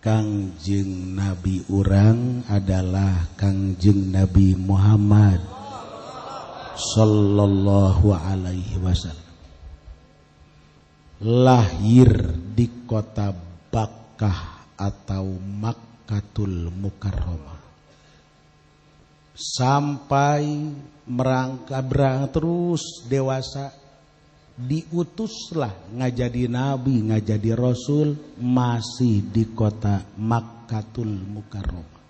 Kangjeng Nabi urang adalah Kangjeng Nabi Muhammad sallallahu alaihi wasallam. Lahir di kota Bakkah atau Makkatul Mukarramah. Sampai merangkak berang terus dewasa, diutuslah ngajadi nabi, ngajadi rasul masih di kota Makkatul Mukarramah.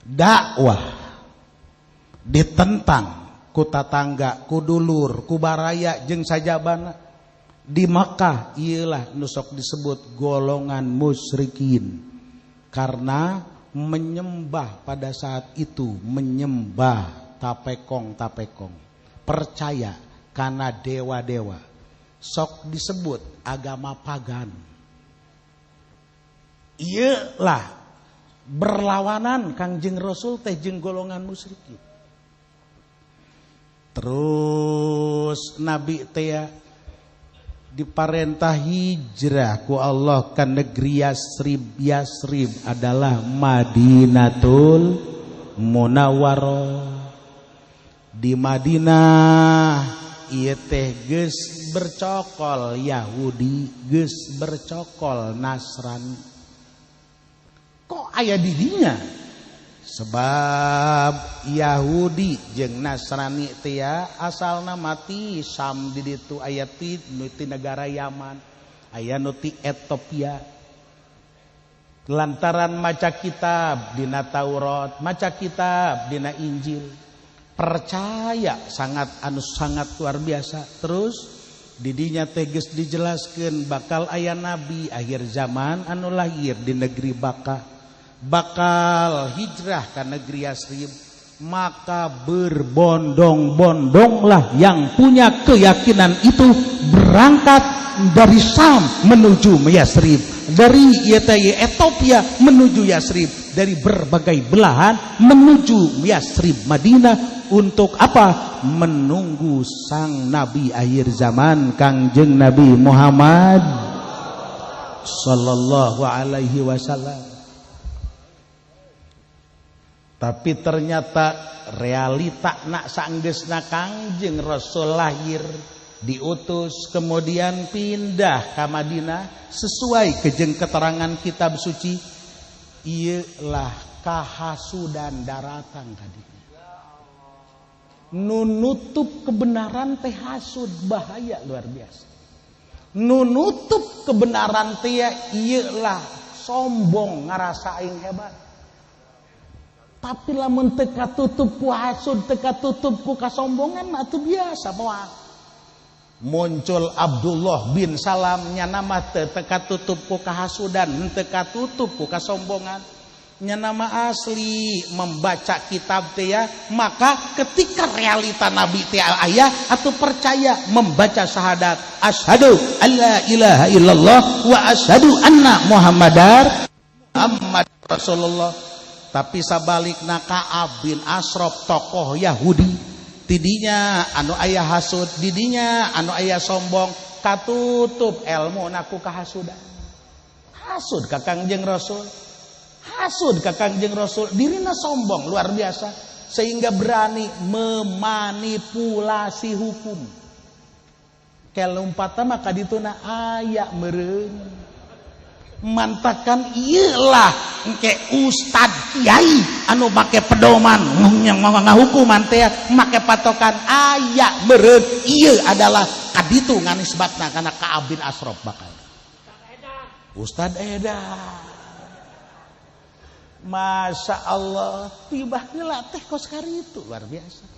Dakwah ditentang ku tatangga, ku dulur, ku baraya jeung sajabana di Makkah. Iyalah nu sok disebut golongan musyrikin karena menyembah pada saat itu, menyembah tapekong-tapekong, percaya karena dewa-dewa, sok disebut agama pagan. Iyalah berlawanan Kangjeng Rasul teh jeung golongan musyrikin. Terus Nabi teh diparentah hijrah ku Allah ke negeri Yasrib. Yasrib adalah Madinatul Munawwarah. Di Madinah ieu teh geus bercokol Yahudi, geus bercokol Nasrani. Kok aya di dinya? Sebab Yahudi jeung Nasrani teh asalna mati Sam di ditu, aya ti nu ti negara Yaman, aya nu ti Ethiopia. Lantaran maca kitab dina Taurat, maca kitab dina Injil, percaya sangat anu sangat luar biasa. Terus didinya teh geus dijelaskeun bakal aya nabi akhir zaman anu lahir di negeri Bakah, bakal hijrah ke negeri Yasrib. Maka berbondong-bondonglah yang punya keyakinan itu berangkat dari Sam menuju Yasrib, dari Ethiopia menuju Yasrib, dari berbagai belahan menuju Yasrib, Madinah. Untuk apa? Menunggu sang nabi akhir zaman, Kangjeng Nabi Muhammad sallallahu alaihi wasallam. Tapi ternyata realita nak sanggeusna Kangjeng Rasul lahir, diutus, kemudian pindah ke Madinah sesuai kejeng keterangan kitab suci, iyalah kahasudan daratang kadinya. Nu nutup kebenaran teh hasud, bahaya luar biasa. Nu nutup kebenaran teh iyalah sombong, ngarasa aing hebat. Tapi lamun teu katutup ku hasud, teu katutup ku kasombongan mah atuh biasa moal. Muncul Abdullah bin Salam, nya mah teu katutup ku kahasudan, teu katutup ku kasombongan. Nya nama asli membaca kitab teh ya, maka ketika realita nabi teh aya atau percaya, membaca syahadat asyhadu alla ilaha illallah wa asyhadu anna Muhammadar Muhammad Rasulullah. Tapi sabalikna Ka'ab bin Asraf, tokoh Yahudi, tidinya anu aya hasud, didinya anu aya sombong, katutup ilmu naku kahasudan. Hasud ka Kangjeng Rasul, hasud ka Kangjeng Rasul, dirina sombong luar biasa sehingga berani memanipulasi hukum. Kelompatan maka dituna aya meureun mantakan iyalah engke ustad kiai anu make pedoman yang mau ngahukuman teh make patokan aya meureun ieu adalah kaditu nganisbatna kana Ka'ab bin Asraf, bakal Ustad Eda. Masya Allah, tiba heula teh kos itu luar biasa.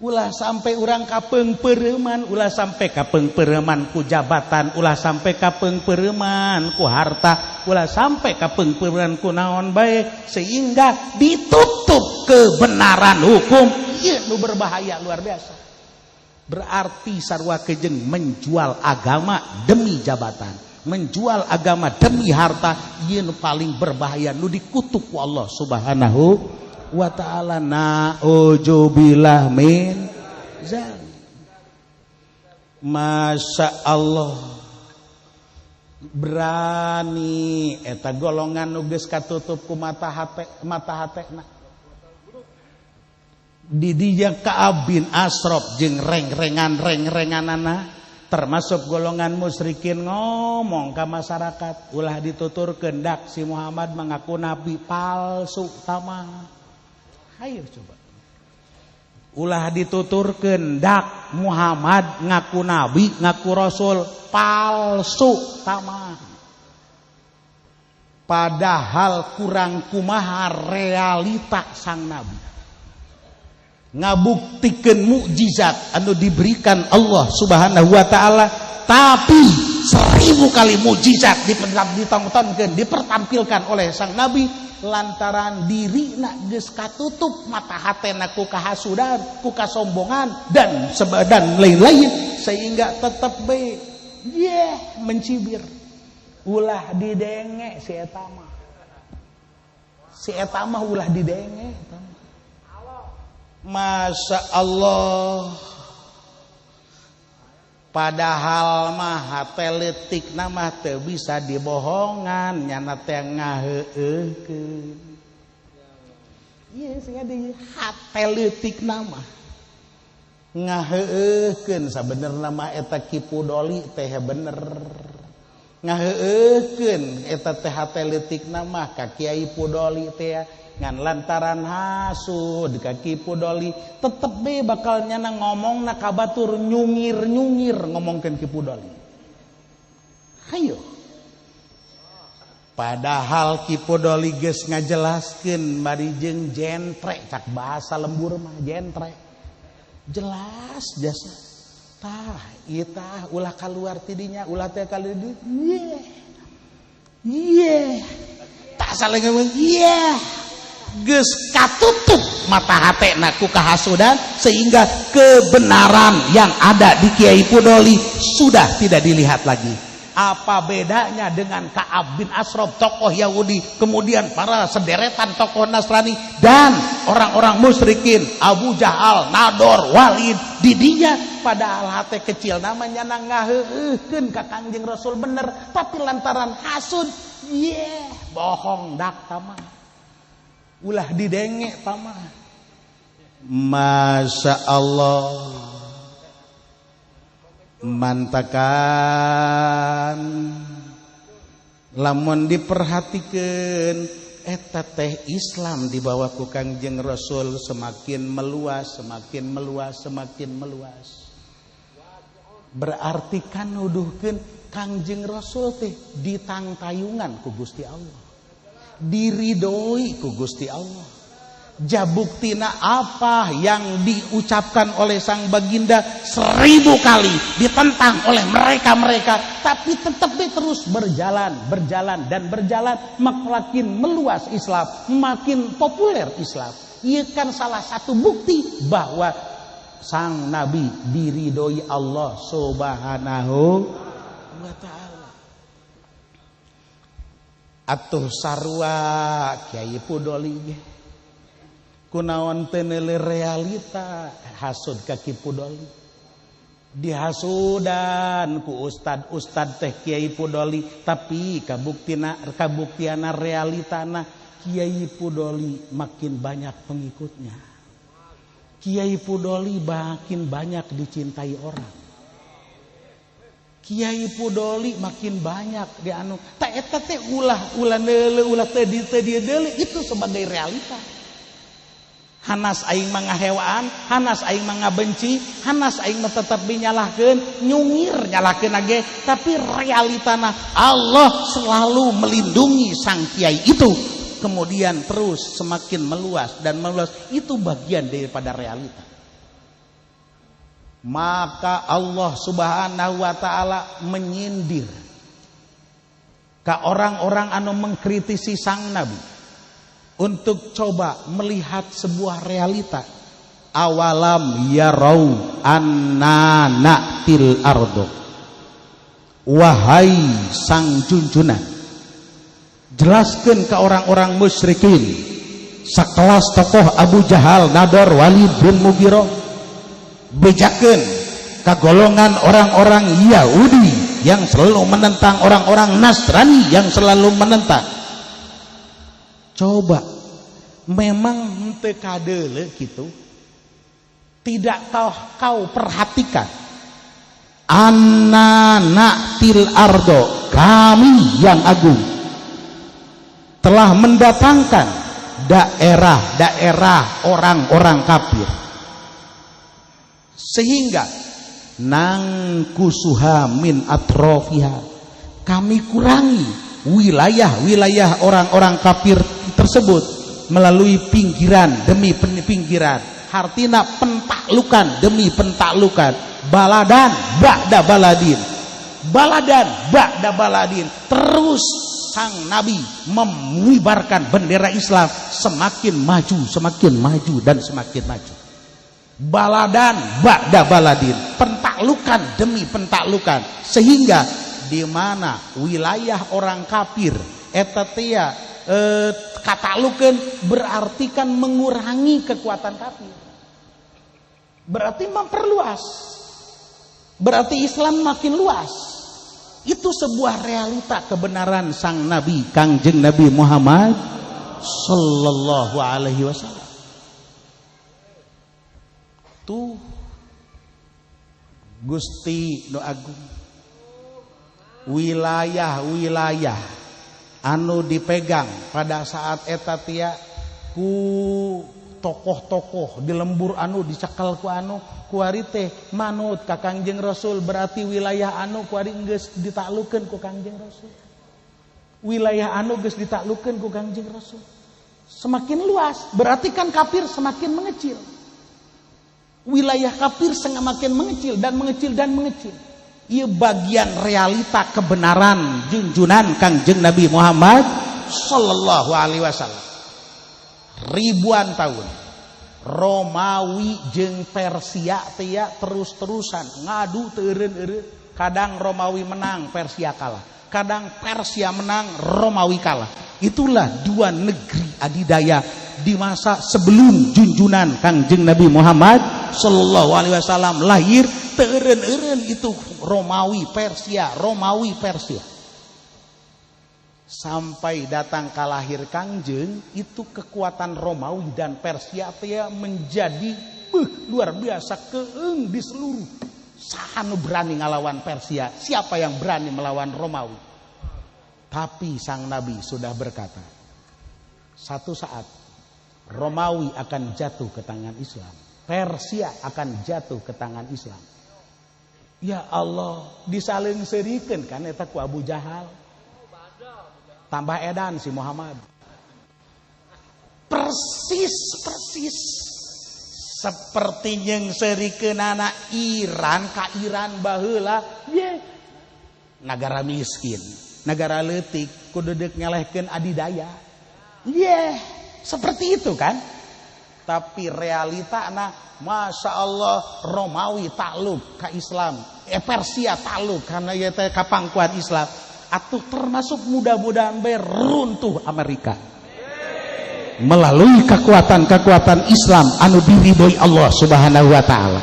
Ulah sampai urang kapeungpeureman, ulah sampai kapeungpeureman ku jabatan, ulah sampai kapeungpeureman ku harta, ulah sampai kapeungpeureman ku naon bae sehingga ditutup kebenaran hukum. Ieu nu berbahaya luar biasa. Berarti sarua kejeng menjual agama demi jabatan, menjual agama demi harta. Ieu nu paling berbahaya, nu dikutuk ku Allah Subhanahu wa ta'ala. Na'udzubillah min zalik. Masya Allah. Berani eta golongan nu geus katutup ku mata hate, mata hatena. Di dinya Ka'ab bin Asrof jeung reng-rengan-reng-renganana termasuk golongan musyrikin ngomong ke masyarakat, ulah dituturkeun dak si Muhammad mengaku nabi, palsu tama. Hayo coba, ulah dituturkeun dak Muhammad ngaku nabi, ngaku rasul, palsu tama. Padahal kurang kumaha realita sang nabi ngabuktikeun mukjizat anu diberikan Allah Subhanahu wa taala, tapi 1000 kali mukjizat ditontonkeun, dipertampilkan oleh sang nabi, lantaran dirina geus katutup mata hatena ku kahasudan, ku kasombongan dan lain-lain, sehingga tetep be ye mencibir. Ulah didenge si eta mah, si eta mah ulah didenge eta mah. Masya Allah, padahal mah hate leutik mah teu bisa dibohongan, nyana teh ngaheueuhkeun. Ieu sing di hate leutik mah ngaheueuhkeun. Sabenerna mah eta Ki Pudoli teh bener, ngaheueuhkeun eta teh hate leutik mah ka Kiai Pudoli teh. Ngan lantaran hasud ka Ki Pudoli, tetep be bakal nyana ngomong na kabatur, nyungir-nyungir ngomongkeun Ki Pudoli. Hayo, padahal Ki Pudoli geus ngajelaskeun bari jeung jentre, cak bahasa lembur mah jentre, jelas jasa tah ieu tah, ulah kaluar tidinya, ulah teh kali di ye ye tak saling ngomong ye. Geus katutup mata hatena ku kahasudan, sehingga kebenaran yang ada di Kiai Pudoli sudah tidak dilihat lagi. Apa bedanya dengan Ka'ab bin Asrof, tokoh Yahudi, kemudian para sederetan tokoh Nasrani dan orang-orang musyrikin, Abu Jahal, Nador, Walid didinya? Padahal hati kecil namanya ngaheueuhkeun ka Kangjeng Rasul bener, tapi lantaran hasud, ye bohong dak tama, ulah didenge tama. Masya Allah, mantakan lamun diperhatikan eta teh Islam dibawa ku Kangjeng Rasul semakin meluas, semakin meluas, semakin meluas. Berarti kan nuduhkeun Kangjeng Rasul teh ditangtayungan ku Gusti Allah, diridoi ku Gusti Allah. Jabuktina apa yang diucapkan oleh sang baginda 1000 kali ditentang oleh mereka-mereka, tapi tetap terus berjalan, berjalan dan berjalan, makin meluas Islam, makin populer Islam. Ia kan salah satu bukti bahwa sang nabi diridoi Allah Subhanahu wa taala. Atuh sarua Kiai Pudoli ge, kunaon teu neuleuh realita, hasud ka Ki Pudoli, dihasudan ku ustad-ustad teh Kiai Pudoli, tapi kabuktina, kabuktiana realitana Kiai Pudoli makin banyak pengikutnya, Kiai Pudoli makin banyak dicintai orang, Kiai Pudoli makin banyak di anu tak eta teh. Ulah ulah neuleuh, ulah teu di teu deuleu itu sebagai realita. Hanas aing mah ngahewaan, hanas aing mah ngabenci, hanas aing mah tetep dinyalahkeun, nyungir nyalahkeun age, tapi realitana Allah selalu melindungi sang kiai itu. Kemudian terus semakin meluas dan meluas, itu bagian daripada realita. Maka Allah Subhanahu wa taala menyindir ke orang-orang anu mengkritisi sang nabi untuk coba melihat sebuah realita. Awalam yarau anna na'til ardo. Wahai sang junjunan, jelaskan ke orang-orang musyrikin sakelas tokoh Abu Jahal, Nador, Walid bin Mughirah, bejakeun ke golongan orang-orang Yahudi. Yahudi yang selalu menentang, orang-orang Nasrani yang selalu menentang. Coba, memang henteu kadeuleu gitu. Tidak kau perhatikan. Anna na'til ardo, kami yang agung telah mendatangkan daerah-daerah orang-orang kafir, sehingga nangkusuha min atrofiha, kami kurangi wilayah-wilayah orang-orang kafir tersebut melalui pinggiran demi pinggiran, hartina pentaklukan demi pentaklukan, baladan ba'da baladin, baladan ba'da baladin. Terus sang nabi mengibarkan bendera Islam semakin maju, semakin maju, dan semakin maju. Baladan ba'da baladin, pentaklukan demi pentaklukan, sehingga di mana wilayah orang kafir eta teh kataklukeun, berarti kan mengurangi kekuatan kafir, berarti memperluas, berarti Islam makin luas. Itu sebuah realita kebenaran sang nabi, Kangjeng Nabi Muhammad sallallahu alaihi wasallam. Tuh Gusti nu agung, wilayah-wilayah anu dipegang pada saat eta tia ku tokoh-tokoh di lembur anu dicekal ku anu kuari teh manut ka Kangjeng Rasul, berarti wilayah anu kuari geus ditaklukeun ku Kangjeng Rasul, wilayah anu geus ditaklukeun ku Kangjeng Rasul. Semakin luas, berarti kan kafir semakin mengecil, wilayah kafir semakin mengecil dan mengecil dan mengecil. Ieu bagian realita kebenaran junjunan Kangjeng Nabi Muhammad sallallahu alaihi wasallam. Ribuan tahun Romawi jeung Persia teh terus-terusan ngadu teu eureun-eureun. Kadang Romawi menang, Persia kalah. Kadang Persia menang, Romawi kalah. Itulah dua negeri adidaya di masa sebelum junjunan Kangjeng Nabi Muhammad sallallahu alaihi wasallam lahir. Teu eureun-eureun itu Romawi Persia, Romawi Persia. Sampai datang kalahir Kangjeng, itu kekuatan Romawi dan Persia teh menjadi luar biasa, keeng di seluruh. Saha nu berani ngalawan Persia? Siapa yang berani melawan Romawi? Tapi sang nabi sudah berkata, satu saat Romawi akan jatuh ke tangan Islam, Persia akan jatuh ke tangan Islam. Ya Allah, disaleungseurikeun kan eta ku Abu Jahal. Tambah edan si Muhammad. Persis persis seperti nyeungseurikeunana Iran ka Iran baheula ye. Nagara miskin, nagara leutik kudu deuk ngelehkeun adidaya. Ye, seperti itu kan? Tapi realita nah, Masya Allah, Romawi takluk ka Islam, Persia takluk karena ya teh kapangkuan Islam. Atuh termasuk mudah-mudahan beruntuh Amerika melalui kekuatan-kekuatan Islam anu diridhoi Allah Subhanahu wa taala.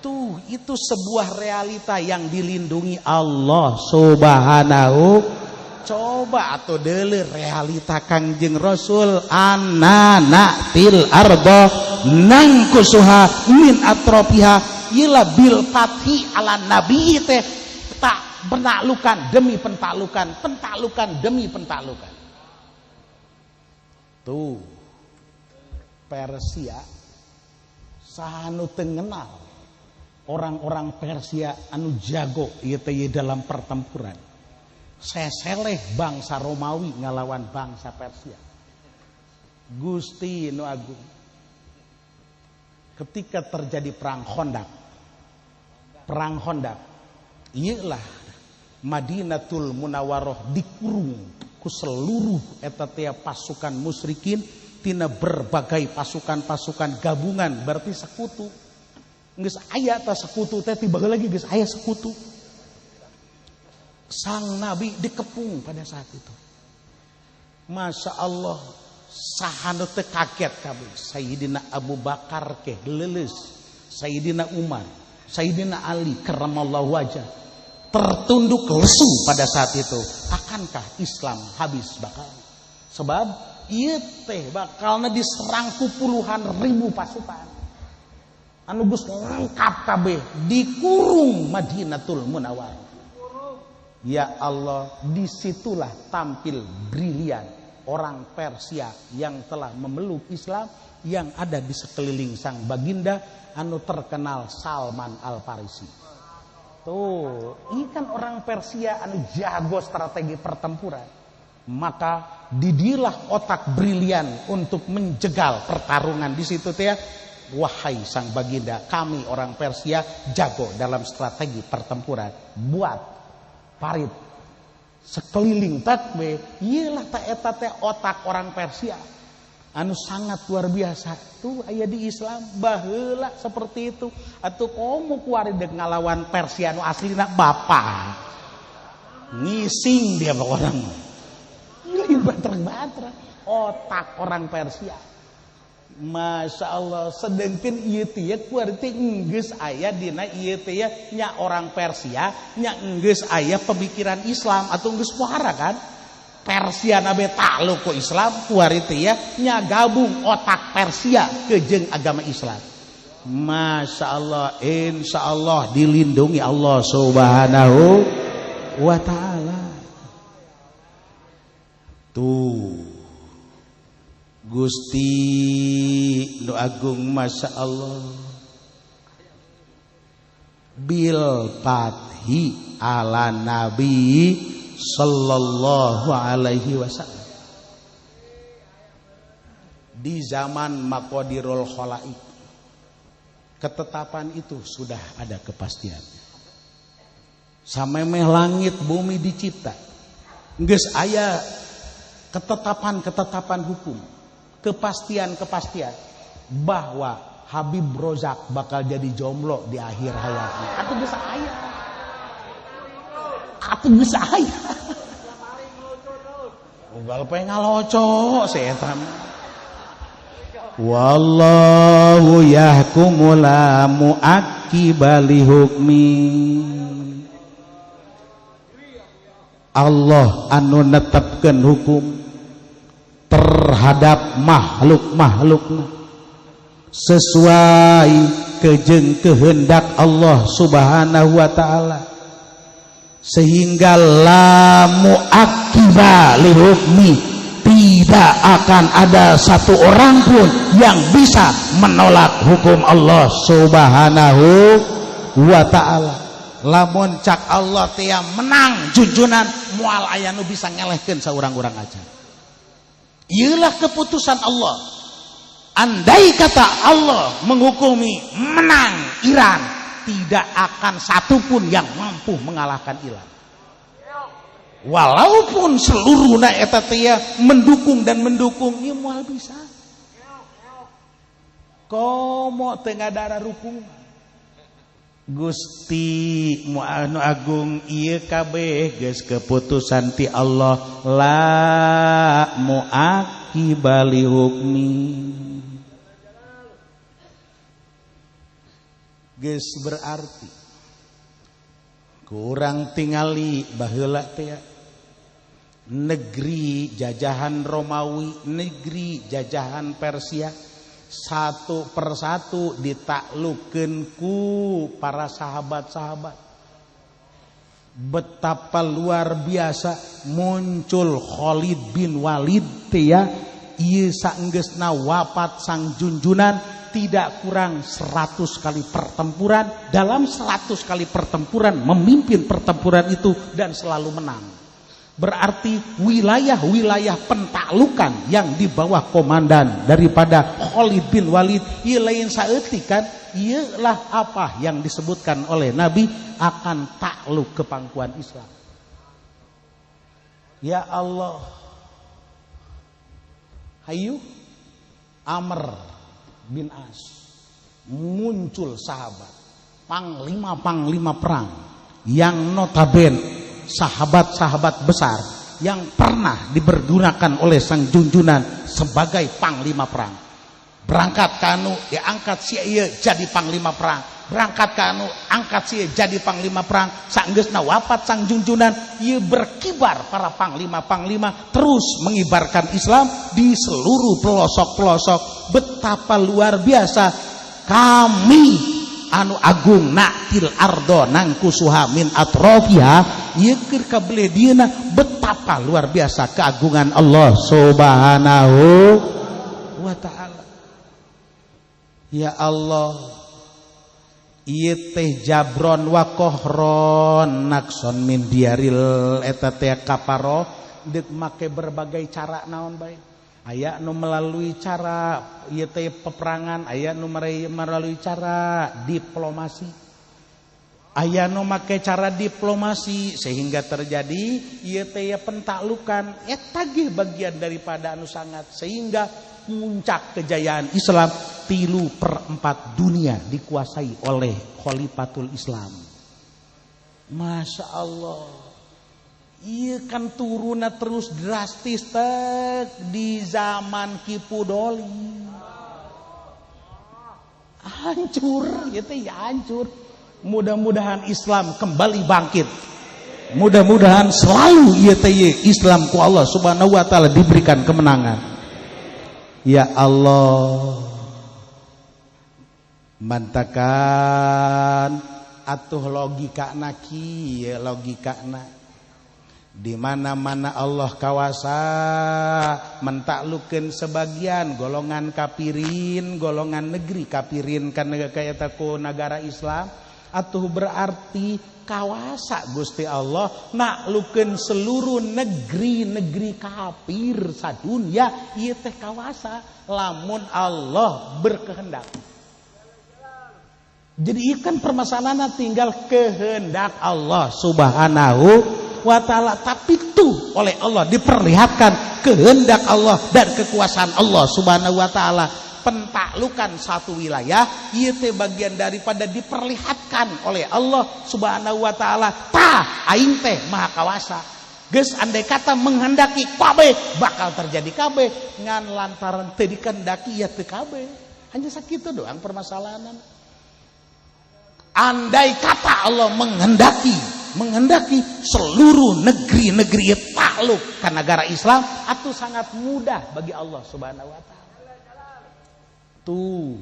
Tuh, itu sebuah realita yang dilindungi Allah Subhanahu. Coba atau deuleu realita Kangjeng Rasul, anna na'til ardo nangkusuha min atrofiha ila bil fathi ala nabi teh tak penaklukan demi pentaklukan, pentaklukan demi pentaklukan. Tuh Persia, saha nu teu ngenal orang-orang Persia anu jago ieu teh dalam pertempuran. Seseleh bangsa Romawi ngalawan bangsa Persia. Gusti nu agung, ketika terjadi perang Khandaq, perang Khandaq, iyalah Madinatul Munawwaroh dikurung ku seluruh eta teh pasukan musyrikin tina berbagai pasukan-pasukan gabungan, berarti sekutu. Geus aya ta sekutu teh, tiba lagi geus aya sekutu. Sang Nabi dikepung pada saat itu. Masya Allah, saha nu teu kaget kabeh. Sayyidina Abu Bakar ke leuleus, Sayyidina Umar, Sayyidina Ali karramallahu wajah. Tertunduk lesu pada saat itu. Akankah Islam habis bakal? Sebab ieu teh bakalna diserang ku puluhan ribu pasukan. Anu geus lengkap kabeh dikurung Madinatul Munawwarah. Ya Allah, disitulah tampil brilian orang Persia yang telah memeluk Islam yang ada di sekeliling sang baginda anu terkenal Salman Al-Farisi. Tuh, ini kan orang Persia anu jago strategi pertempuran. Maka didilah otak brilian untuk menjegal pertarungan di situ teh. Wahai sang baginda, kami orang Persia jago dalam strategi pertempuran. Buat parit sekeliling takbe, iyalah ta eta teh otak orang Persia anu sangat luar biasa. Tuh aya di Islam baheula seperti itu. Atuh komo kuari dek ngalawan Persia nu aslina bapak. Ngising dia orang. Gila batra-batra otak orang Persia. Masya Allah, sedangkan ieu teh kuari teh enggeus aya dina ieu teh nya orang Persia, nya enggeus aya pemikiran Islam atau enggeus pohara kan? Persia nabe takluk ku Islam, kuari teh nya gabung otak Persia ke jeung agama Islam. Masya Allah, insya Allah dilindungi Allah Subhanahu wa ta'ala. Tuh Gusti nu agung, Masya Allah, bil fathi ala nabi sallallahu alaihi wasallam. Di zaman maqadirul khalaik, ketetapan itu sudah ada kepastian. Samemeh langit bumi dicipta, geus aya ketetapan-ketetapan hukum, kepastian-kepastian bahwa Habib Rozak bakal jadi jomblo di akhir hayatnya. Atuh geus aya. Atuh geus aya. Ugal pe ngaloco si eta mah. Wallahu yahkumu la mu'aqqiba li hukmi. Allah anu netepkeun hukum terhadap makhluk-makhlukna sesuai kejeng kehendak Allah Subhanahu wa ta'ala, sehingga la mu'aqqiba li hukmi, tidak akan ada satu orang pun yang bisa menolak hukum Allah Subhanahu wa ta'ala. Lamun cak Allah teh menang junjunan, moal aya nu bisa ngelehkeun saurang-urang aja. Iyalah keputusan Allah. Andai kata Allah menghukumi menang Iran, tidak akan satupun yang mampu mengalahkan Iran. Walaupun seluruhna eta teh mendukung dan mendukung, ieu moal bisa. Komo teu ngadara rukung. Gusti anu agung, ieu kabeh geus keputusan ti Allah, la mu'aqqiba li hukmi. Geus berarti kurang tingali baheula teh negeri jajahan Romawi, negeri jajahan Persia, satu persatu ditaklukeun ku para sahabat-sahabat. Betapa luar biasa muncul Khalid bin Walid teh ya, ieu saenggeusna wafat sang junjunan tidak kurang 100 kali pertempuran. Dalam 100 kali pertempuran memimpin pertempuran itu dan selalu menang. Berarti wilayah-wilayah pentaklukan yang di bawah komandan daripada Khalid bin Walid, ieu lain saeutik kan, ieulah apa yang disebutkan oleh Nabi akan takluk ke pangkuan Islam. Ya Allah. Hayu Amr bin As muncul sahabat panglima-panglima perang yang notabene sahabat-sahabat besar yang pernah dipergunakan oleh sang junjunan sebagai panglima perang. Berangkat kanu diangkat si ieu jadi panglima perang. Berangkat ka anu angkat sieun jadi panglima perang. Saenggeusna wafat sang junjunan, ieu berkibar para panglima-panglima terus mengibarkan Islam di seluruh pelosok-pelosok. Betapa luar biasa kami anu agung na'til ardo nangkusuha min atrofiha, ieu keur kabeleh dieuna. Betapa luar biasa keagungan Allah Subhanahu wa ta'ala. Ya Allah, ieu teh jabron wa qahron nakson min diaril eta teh kaparo deuk make berbagai cara naon bae. Aya nu melalui cara ieu teh peperangan, aya nu melalui cara diplomasi. Aya nu make cara diplomasi sehingga terjadi ieu teh pentaklukan. Eta ge bagian daripada anu sangat sehingga puncak kejayaan Islam 3/4 dunia dikuasai oleh Khalifatul Islam. Masya Allah. Iya kan turunnya terus drastis tek di zaman Ki Pudoli. Hancur gitu ya, hancur. Mudah-mudahan Islam kembali bangkit. Mudah-mudahan selalu ieu teh Islam ku Allah Subhanahu wa taala diberikan kemenangan. Ya Allah. Mantakan atuh logikana kieu logikana. Di mana-mana Allah kawasa mentaklukeun sebagian golongan kafirin, golongan negeri kafirin kan kaya ku negara Islam, atuh berarti kawasa Gusti Allah naklukeun seluruh negeri-negeri kafir sadunya. Ieu teh kawasa lamun Allah berkehendak. Jadi ieu kan permasalahanna tinggal kehendak Allah Subhanahu wa ta'ala. Tapi tuh oleh Allah diperlihatkan kehendak Allah dan kekuasaan Allah Subhanahu wa ta'ala. Pentaklukan satu wilayah ieu teh bagian daripada diperlihatkan oleh Allah Subhanahu wa ta'ala. Tah aing teh maha kawasa. Geus andai kata menghendaki kabeh bakal terjadi kabeh, ngan lantaran teu dikehendaki ya teu kabeh. Hanya sakitu doang permasalahan. Andai kata Allah menghendaki seluruh negeri-negeri takluk ke negara Islam, atau sangat mudah bagi Allah Subhanahu wa ta'ala. Tuh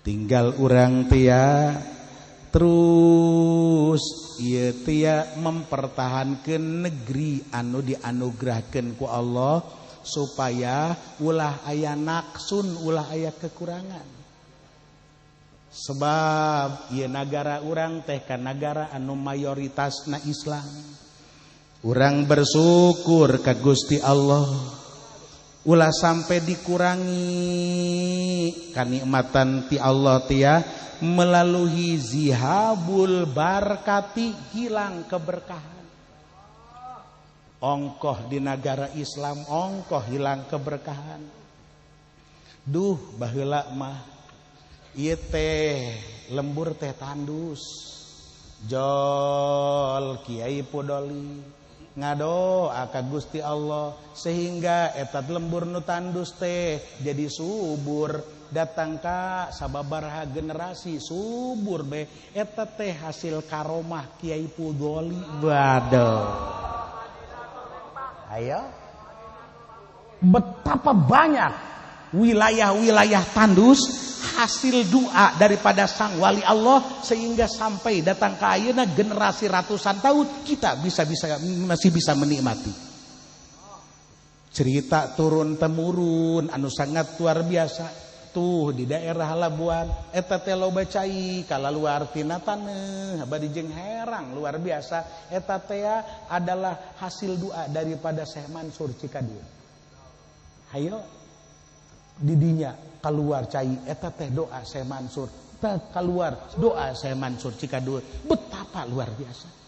tinggal urang tia terus ieu tia mempertahankan negeri anu dianugerahkeun ku Allah supaya ulah aya naksun, ulah aya kekurangan. Sebab ieu nagara urang teh kan nagara anu mayoritasna Islam. Urang bersyukur ka Gusti Allah. Ulah sampai dikurangi kanikmatan ti Allah tia melalui zihabul barkati, hilang keberkahan. Ongkoh di negara Islam ongkoh hilang keberkahan. Duh baheula mah ieu teh lembur teh tandus. Jol Kiai Pudoli ngadoa ka Gusti Allah sehingga eta lembur nu tandus teh jadi subur. Datang ka sababaraha generasi subur be eta teh hasil karomah Kiai Pudoli. Waduh. Ayo. Betapa banyak wilayah-wilayah tandus hasil doa daripada sang wali Allah sehingga sampai datang ke ayeuna generasi ratusan tahun kita bisa-bisa masih bisa menikmati. Cerita turun temurun anu sangat luar biasa. Tuh di daerah Labuan eta teh loba cai kalaluar tina taneuh bari jeung herang luar biasa. Eta teh adalah hasil doa daripada Syekh Mansur Cikadir. Hayo didinya keluar cai eta teh doa Syekh Mansur, teh keluar doa Syekh Mansur Cikadur. Betapa luar biasa.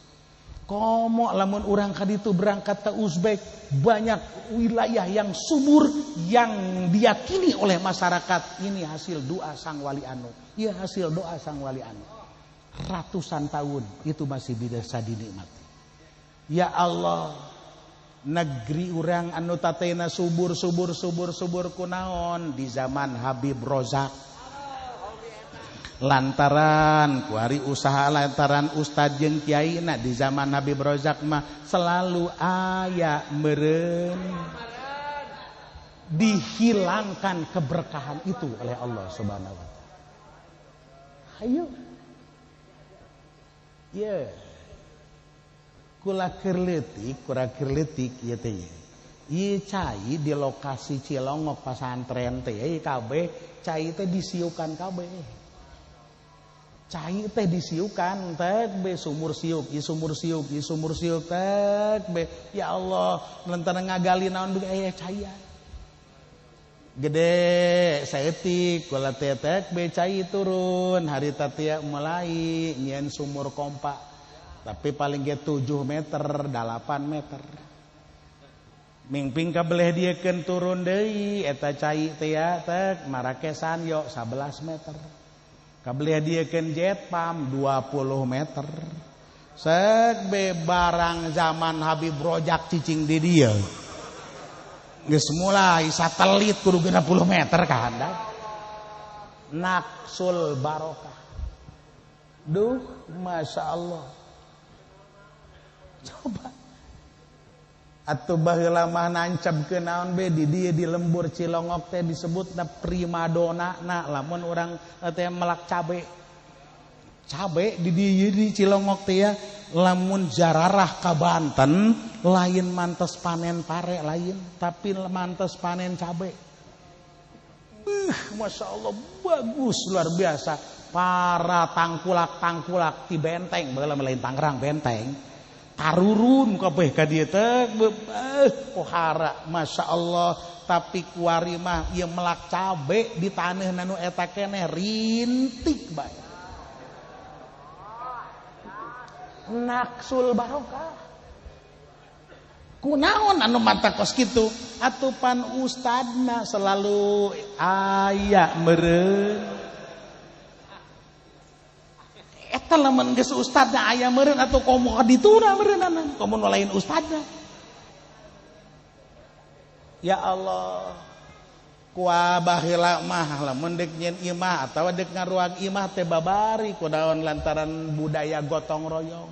Komo lamun urang kaditu berangkat ke Uzbek, banyak wilayah yang subur yang diyakini oleh masyarakat ini hasil doa sang wali anu. Ya hasil doa sang wali anu. Ratusan tahun itu masih bisa dinikmati. Ya Allah, negeri urang anu tatena subur subur subur subur kunaon di zaman Habib Rozak. Lantaran kuari usaha lantaran ustad jeung kiaina di zaman Habib Rozak mah selalu aya meureun. Dihilangkan keberkahan itu oleh Allah Subhanahu wa taala. Hayu. Ye. Kula keur leutik ieu teh. Ieu cai di lokasi Cilongok pasantren teh ieu kabeh cai teh disiukan kabeh. Cai teh disiukan teh be sumur siuk, ieu sumur siuk, ieu sumur siuk teh be. Ya Allah, lantaran ngagali naon be aya caian. Gede saeutik kula teh be cai turun harita teh mulai nyieun sumur kompa tapi paling ge 7 meter 8 meter mingping kabeleh diekeun turun deui eta cai teh teh marakesan yo 11 meter kabeleh diekeun jet pump 20 meter sek be barang zaman Habib Rojak cicing di dieu geus mulai satelit kudu 60 meter ka handap. Naksul barokah. Duh, Masya Allah. Coba. Atuh baheula mah nancab ke naon be di dieu di lembur Cilongok teh disebutna primadona na lamun urang teh melak cabe. Cabe di dieu di Cilongok teh ya lamun jararah ka Banten lain mantes panen pare lain tapi mantes panen cabe. Beuh, Masya Allah bagus luar biasa. Para tangkulak-tangkulak ti benteng baheula lain Tangerang benteng. Tarurun kabeh ka dieu teh pohara Masya Allah tapi kuari mah ieu melak cabe di taneuh nu eta keneh rintik bae. Naksul barokah. Kunaon anu mata kos kitu? Atupan ustadna selalu aya meureun. Eta lamun geus ustadna aya meureun atuh komo ka dituna meureunana, komo nu lain ustadna. Ya Allah. Kuah baheula mah lamun deuk nyieun imah atawa deuk ngaruag imah teh babari kunaon lantaran budaya gotong royong.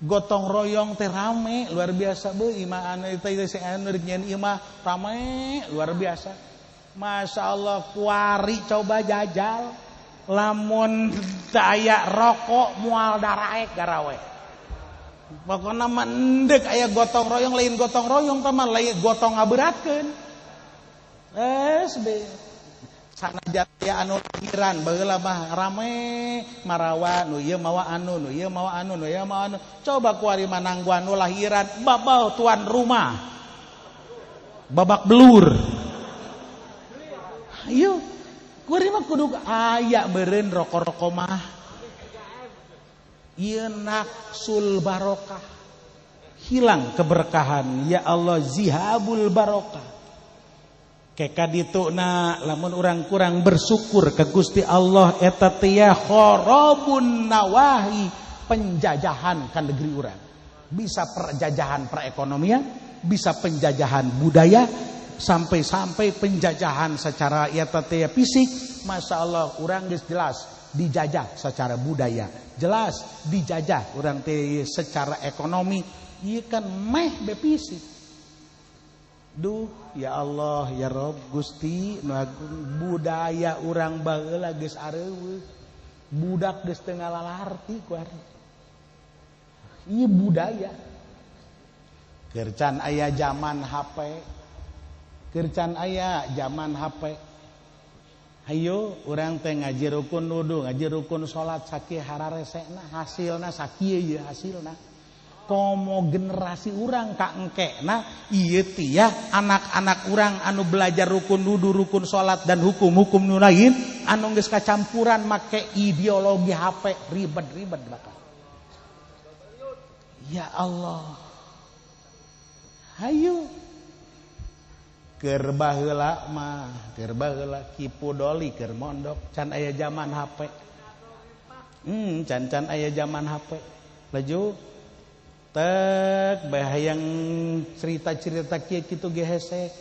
Gotong royong teh rame luar biasa beuh imah anu teh anu deuk nyieun imah rame luar biasa. Masya Allah kuari coba jajal lamun aya rokok moal daraek garawe. Pokona mah endek aya gotong royong lain gotong royong teh mah lain gotong ngaberatkeun. SB sanajan aya anu lahiran baheula mah rame marawa nu ieu mawa anu nu ieu mawa anu nu ieu mawa anu coba kuari manangguan nu lahiran babau tuan rumah babak belur ayo kuari mah kudu aya meureun roko-roko mah ieu naksul barokah hilang keberkahan ya Allah zihabul barokah. Keka dituna lamun urang kurang bersyukur ke Gusti Allah eta teh kharabun nawahi penjajahan ka negeri urang. Bisa perjajahan perekonomian, bisa penjajahan budaya, sampai-sampai penjajahan secara eta teh fisik. Masya Allah urang geus jelas dijajah secara budaya, jelas dijajah urang teh secara ekonomi, ieu kan meh be fisik. Duh ya Allah ya Rob Gusti nu agung budaya urang baheula geus areuweuh budak geus teu ngalalarti ku ari ieu budaya keur can aya zaman HP keur can aya zaman HP hayo urang teh ngaji rukun wudu ngaji rukun salat sakieu hararesena hasilna sakieu ieu hasilna. Komo generasi urang ka engkena ieu teh anak-anak urang anu belajar rukun wudu, rukun salat dan hukum-hukum nu lain anu geus kacampuran make ideologi HP ribet-ribet bakal. Ya Allah. Hayu. Keur baheula mah, keur baheula kipu doli keur mondok can aya zaman HP. Can-can aya zaman HP. Laju tek bahayang cerita-cerita kieu kitu ge hese.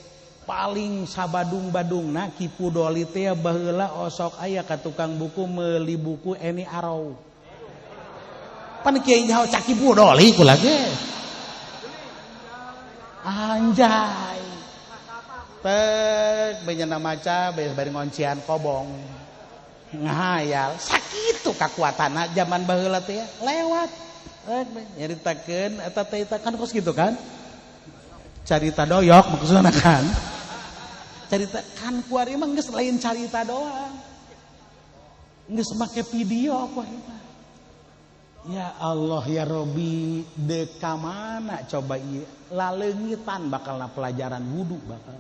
Paling sabadung-badungna Ki Pudoli teh baheula osok aya ka tukang buku meuli buku Eni Arrow. Pan kiai nyaho cak Ki Pudoli kula ge. Anjay. Tek benyana maca bari ngoncian kobong. Ngahayal sakitu kakuatanna zaman baheula teh lewat. Tek nyaritakeun eta teh kan kos kitu kan. Carita doyok maksudna kan. Carita kan kuari mah geus lain carita doang. Geus make video kuari mah. Ya Allah ya Robi, deka mana coba ieu laleungitan bakalna pelajaran wudu bakal.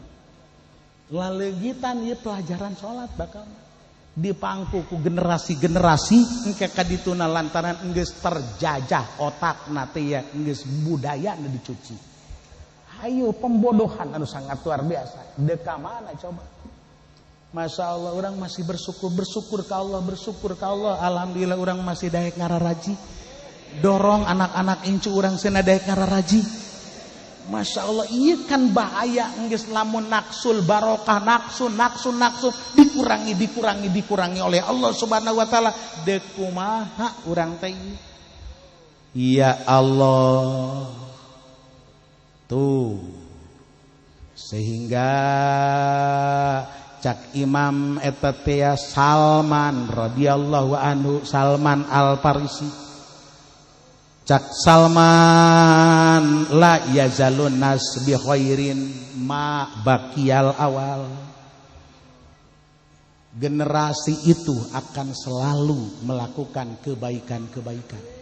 Laleungitan ieu pelajaran salat bakal. Dipangku ku generasi-generasi engke kadituna lantaran geus terjajah otakna teh ya geus budayana dicuci. Ayo pembodohan anu sangat luar biasa. Deka mana coba? Masya Allah, orang masih bersyukur, bersyukur ke Allah, bersyukur ke Allah. Alhamdulillah orang masih daek ngararaji. Dorong anak-anak incu orang sena daek ngararaji. Masya Allah, iya kan bahaya geus lamun naksul barokah, naksun, naksun, naksun dikurangi, dikurangi, dikurangi oleh Allah Subhanahu wa taala. Deuk kumaha urang teh? Ya Allah. Tuh. Sehingga cak Imam eta teh Salman radhiyallahu anhu, Salman Al-Farisi. Cak Salman la yazalun nas bi khairin ma baqiyal awal. Generasi itu akan selalu melakukan kebaikan-kebaikan.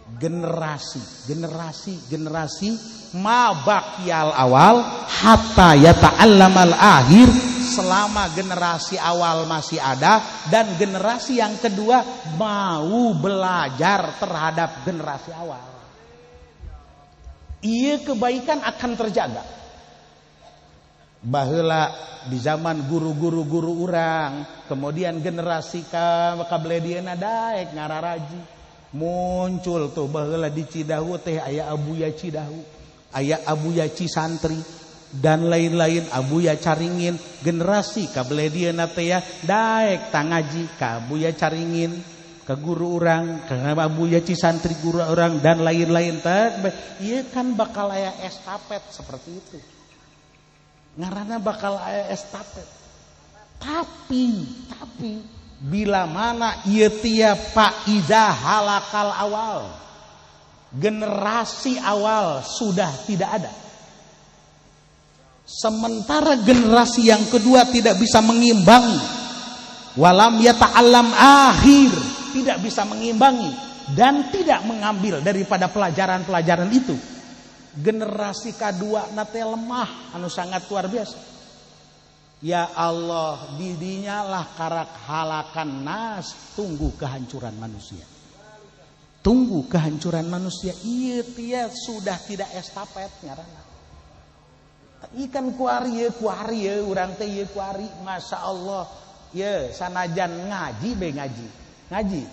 Generasi, generasi, generasi ma baqiyal awal hatta yata'allamal akhir, selama generasi awal masih ada dan generasi yang kedua mau belajar terhadap generasi awal. Iya kebaikan akan terjaga. Baheula di zaman guru-guru guru urang, kemudian generasi kabeledieuna daek ngararaji. Muncul tuh baheula di Cidahu teh aya Abuya Cidahu, aya Abuya Cisantri dan lain-lain, Abuya Caringin. Generasi kabeledieuna teh ya daek tangaji ka Abuya Caringin, ke guru urang, ke Abuya Cisantri guru urang dan lain-lain teh. Ieu kan bakal aya estafet seperti itu. Ngaranna bakal aya estafet. Tapi bila mana ieu tiap Pak iza halakal awal, generasi awal sudah tidak ada. Sementara generasi yang kedua tidak bisa mengimbangi, walam yata'allam akhir, tidak bisa mengimbangi dan tidak mengambil daripada pelajaran-pelajaran itu. Generasi kedua nate lemah anu sangat luar biasa. Ya Allah, didinya lah karak halakan nas, tunggu kehancuran manusia. Tunggu kehancuran manusia. Iya tia sudah tidak estafet ngaranna. Ikan kuari ye kuari ye urang teh ye kuari, Masya Allah. Ye sanajan ngaji be ngaji. Ngaji.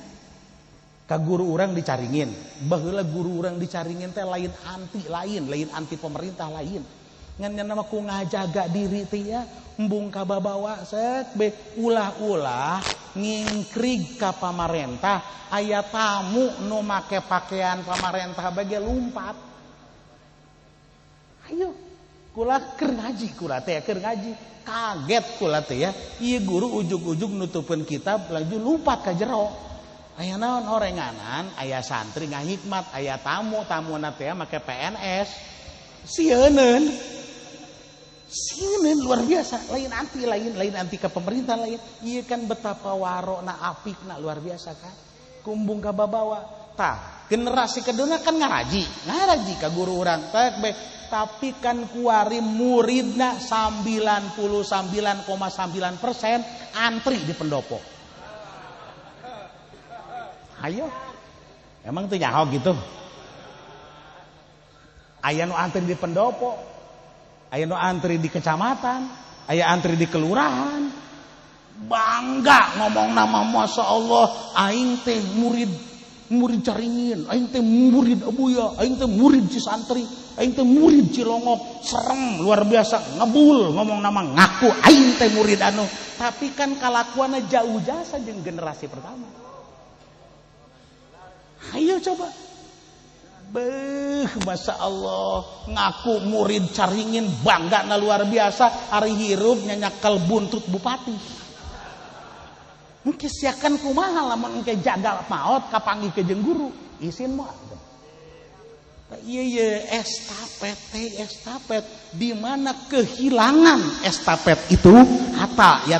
Ka guru urang dicaringin. Baheula guru urang dicaringin teh lain anti lain, lain anti pemerintah lain. Ngan nya mah ku ngajaga diri teh ya, embung kababawa sek be ulah-ulah ngingkrig ka pamarentah, aya tamu nu make pakaian pamarentah bage lumpat. Ayo kula keur ngaji, kula teh keur ngaji, kaget kula teh ya, ieu guru ujug-ujug nutupeun kitab laju lumpat ka jero. Aya naon orenganan, aya santri ngahikmat, aya tamu, tamuna teh make PNS. Sieuneun. Sieun luar biasa, lain anti lain, lain anti ke pemerintah lain. Ieu kan betapa warokna apikna luar biasa kan. Kumbung kababawa. Tah, generasi kedua kan ngaraji, ngaraji ka guru urang teh be. Tapi kan kuari muridna 99,9% antri di pendopo. Ayo. Emang tuh nyaho gitu. Aya nu antri di pendopo, aya nu antri di kecamatan, aya antri di kelurahan. Bangga ngomong nama Masya Allah, aing teh murid Murid Caringin, aing teh murid Abuya, aing teh murid Cisantri, aing teh murid Cilongok. Serem luar biasa, ngebul ngomong nama ngaku aing teh murid anu, tapi kan kalakuannya jauh jasa jeung generasi pertama. Ayo coba. Beuh, masa Allah ngaku murid Caringin bangga na luar biasa, ari hirup nyanyakal buntut bupati. Mungkin siakan kumaha lamun engke jagal maot kapanggih ke jeung guru, isin moal. Iya iya, estafet teh estafet, di mana kehilangan estafet itu hatta ya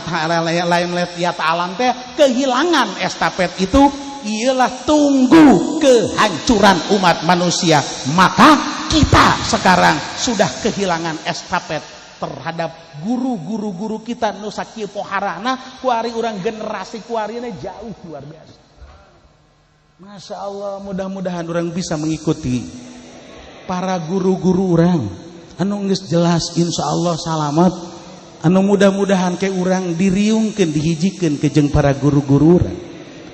lain ya alam teh, kehilangan estafet itu ialah tunggu kehancuran umat manusia. Maka kita sekarang sudah kehilangan estafet terhadap guru-guru guru kita nu sakieu poharana. Kuari urang generasi kuarina jauh luar biasa. Masya Allah, mudah-mudahan urang bisa mengikuti para guru-guru urang anu geus jelas insya Allah salamat, anu mudah-mudahan ke urang diriungkeun, dihijikeun ke jeung para guru-guru urang,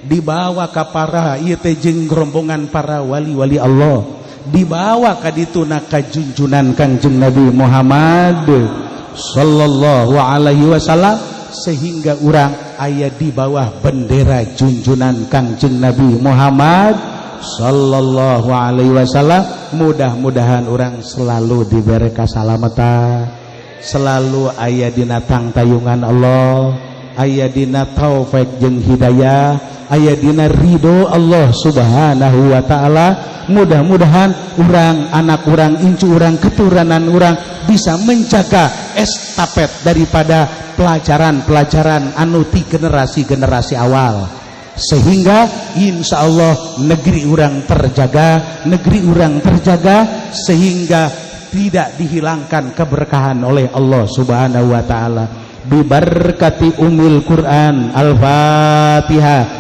dibawa ka para ieu teh jeung rombongan para wali-wali Allah, dibawa ka dituna ka junjunan Kangjeng Nabi Muhammad sallallahu alaihi wasallam, sehingga urang aya di bawah bendera junjunan Kangjeng Nabi Muhammad sallallahu alaihi wasallam. Mudah-mudahan urang selalu diberi keselamatan, selalu aya dina tangtayungan Allah, aya dina taufik jeung hidayah, aya dina ridho Allah Subhanahu wa taala. Mudah-mudahan urang, anak urang, incu urang, keturunan urang bisa menjaga estafet daripada pelajaran-pelajaran anu ti generasi-generasi awal, sehingga insya Allah negeri urang terjaga, negeri urang terjaga, sehingga tidak dihilangkan keberkahan oleh Allah Subhanahu wa taala. Bibarkati umil Quran. Al-Fatihah.